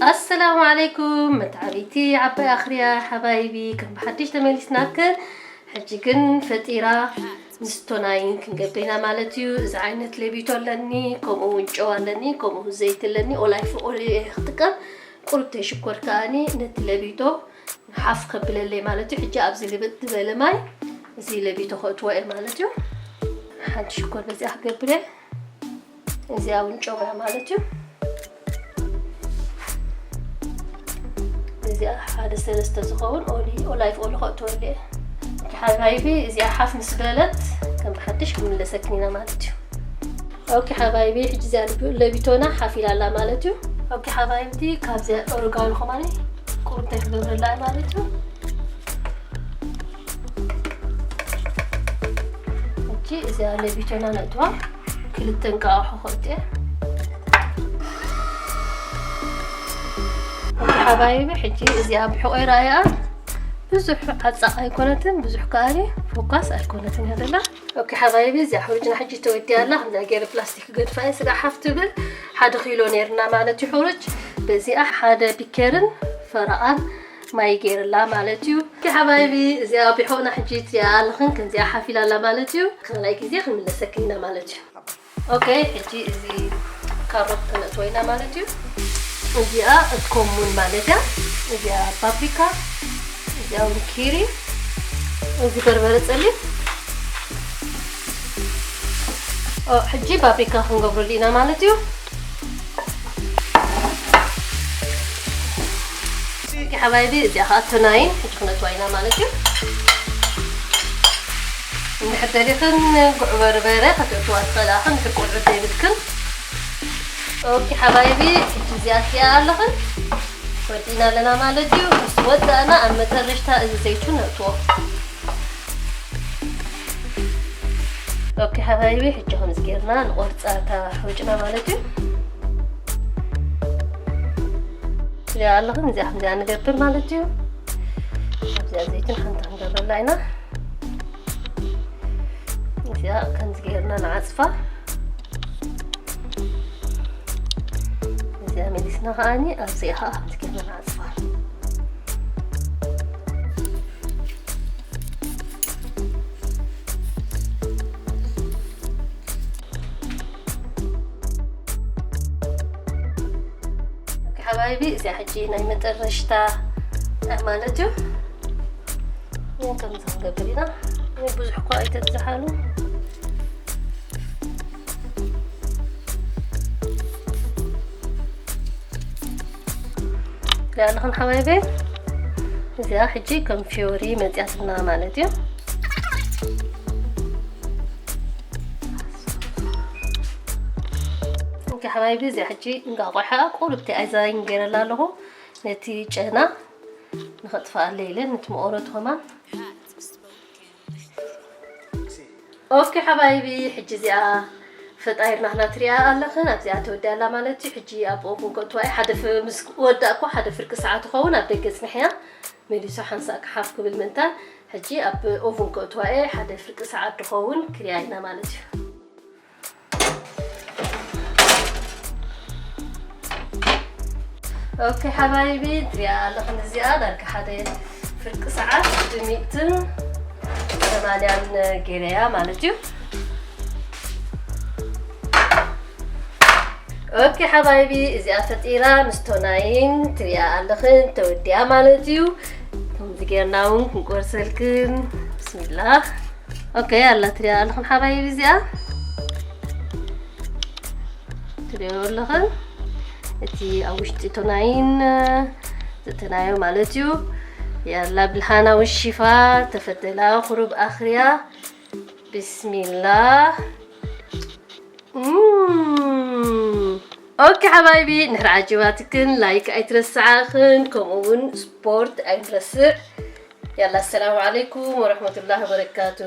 ኣሰላሙ ዓለይኩም መተዓቢቲ ዓባይ ኣኽርያ ሓባይቢ፣ ከም ብሓድሽ ተመሊስናክን። ሕጂ ግን ፈጢራ ምስቶናይን ክንገብር ኢና ማለት እዩ። እዚ ዓይነት ለቢቶ ኣለኒ፣ ከምኡ እውን ጨው ኣለኒ፣ ከምኡ እውን ዘይቲ ኣለኒ። ኦላይፍ ኦል እየ ክጥቀም። ቁሩብተይ ሽኮር ከኣኒ ነቲ ለቢቶ ሓፍ ከብለለይ ማለት እዩ። ሕጂ ኣብዚ ልብጥ ዝበለ ማይ እዚ ለቢቶ ከእትዎ እየ ማለት እዩ። ሓንቲ ሽኮር በዚኣ ክገብር እየ። እዚኣ እውን ጨው እያ ማለት እዩ። እዚኣ ሓደ ሰለስተ ዝኸውን ኦሊ ኦላይፍ ኦሊ ከእትወሉ እየ። ሓባይቢ እዚኣ ሓፍ ምስ በለት ከም ብሓድሽ ክምለሰክን ኢና ማለት እዩ። ኦኬ ሓባይቢ፣ ሕጂ እዚኣ ለቢ- ለቢቶና ሓፍ ኢላ ኣላ ማለት እዩ። ኦኬ ሓባይብቲ፣ ካብዚኣ ኦርጋኖ ከማኒ ቁሩብ እንታይ ክገብረላ እየ ማለት እዩ። ሕጂ እዚኣ ለቢቶና ነእትዋ ክልተ እንቃቑሖ ከእቱ እየ። ኦኬ ሓባይቢ፣ ሕጂ እዚኣ ብሕቆይ ረኣያ ብዙሕ ዓጻቕ ኣይኮነትን፣ ብዙሕ ከኣኒ ፎካስ ኣይኮነትን እያ ዘላ። ኦኬ ሓባይቢ፣ እዚኣ ሕሩጭና ሕጂ ተወዲኣ ኣላ። ከምዚኣ ገይረ ፕላስቲክ ክገድፋ እየ፣ ስጋዕ ሓፍ ትብል። ሓደ ኪሎ ነይርና ማለት እዩ ሕሩጭ። በዚኣ ሓደ ቢኬርን ፈረቓን ማይ ገይርላ ማለት እዩ። ኦኬ ሓባይቢ፣ እዚኣ ቢሖና ሕጂ ትሪኣ ኣለኽን ከምዚኣ ሓፍ ኢላ ኣላ ማለት እዩ። ካልኣይ ግዜ ክንምለሰክን ኢና ማለት እዩ። ኦኬ፣ ሕጂ እዚ ካሮት ክነእትዎ ኢና ማለት እዩ። እዚኣ እቲ ኮሙን ማለት እያ። እዚኣ ፓፕሪካ፣ እዚኣ እውን ኪሪ፣ እዚ በርበረ ጸሊም። ኦ፣ ሕጂ ፓፕሪካ ክንገብረሉ ኢና ማለት እዩ። ኦኬ ሓባይቢ፣ እዚኣ ከዓ ቶናይን ሕጂ ክነእትዋ ኢና ማለት እዩ። እንድሕር ደሊኽን ጉዕ በርበረ ከተእትዋ ትኽእላ፣ እንድሕር ቆልዑ ዘይብልክን። ኦኬ ሓባይቢ፣ ሕጂ እዚኣ ትሪኣ ኣለኽን ወዲእና ኣለና ማለት እዩ። ምስ ወዳእና ኣብ መጠረሽታ እዚ ዘይቱን ነእትዎ። ኦኬ ሓባይቢ፣ ሕጂ ከምዚ ጌርና ንቆርጻ እታ ሕሩጭና ማለት እዩ። እዚኣ ኣለኽን እዚኣ ከምዚኣ ንገብር ማለት እዩ። እዚኣ ዘይትን ሓንቲ ክንገብረላ ኢና። እዚኣ ከምዚ ጌርና ንዓጽፋ። እዚኣ መሊስና ከኣኒ ኣብዚኣ ከኣ ከምዚ ጌርና ንዓጽፋ። ኦኬ ሓባይቢ፣ እዚኣ ሕጂ ናይ መጠረሽታ ማለት እዩ። እውን ከምዚ ክንገብር ኢና። እውን ብዙሕ እኳ ኣይተብዝሓሉ። ሪኣ ኣለኹም ሓባይቢ፣ እዚኣ ሕጂ ከም ፊዮሪ መፅያትና ማለት እዩ። ኦኬ ሓባይቢ፣ እዚኣ ሕጂ እንቃቑሖ ቁሩብቲ ኣዛይን ገይረላ ኣለኹ። ነቲ ጨና ንኸጥፍኣለ ኢለ፣ ነቲ መቐረቱ ከማን። ኦኬ ሓባይቢ፣ ሕጂ እዚኣ ፈጣይርና ክና ትሪኣ ኣለኽን፣ ኣብዚኣ ተወዲኣ ኣላ ማለት እዩ። ሕጂ ኣብ ኦቭን ከእትዋ እየ። ሓደ ፍ- ምስ ወዳእኩ ሓደ ፍርቂ ሰዓት ትኸውን ኣብ ደገ ጽንሕያ፣ መሊሱ ሓንሳእ ክሓፍ ክብል ምእንታን። ሕጂ ኣብ ኦቭን ከእትዋ እየ፣ ሓደ ፍርቂ ሰዓት ዝኸውን ክሪኣ ኢና ማለት እዩ። ኦኬ ሓባይቢ፣ ትሪኣ ኣለኽን እዚኣ ዳርጋ ሓደ ፍርቂ ሰዓት ብሚእትን ሰማንያን ገይረያ ማለት እዩ። ኦኬ ሓባይቢ፣ እዚኣ ፈጢራ ምስ ቶናይን ትሪኣ ኣለኽን ተወዲኣ ማለት እዩ። ከምዚ ጌርና እውን ክንቆርሰልክን። ብስሚላ። ኦኬ፣ ኣላ ትሪኣ ኣለኽን ሓባይቢ፣ እዚኣ ትሪኦ ኣለኽን። እቲ ኣብ ውሽጢ ቶናይን ዘተናዮ ማለት እዩ። ያላ ብልሃና ወሺፋ ተፈደላ ቁሩብ ኣኽርያ። ብስሚላ። እም። ኦኬ ሓባይቢ፣ እንድሕር ዓጂባትክን ላይክ ኣይትረስዓኽን፣ ከምኡ እውን ስፖርት ኣይንረስዕ። ያላ፣ ኣሰላሙ ዓለይኩም ወረሕመቱላሂ ወበረካቱ።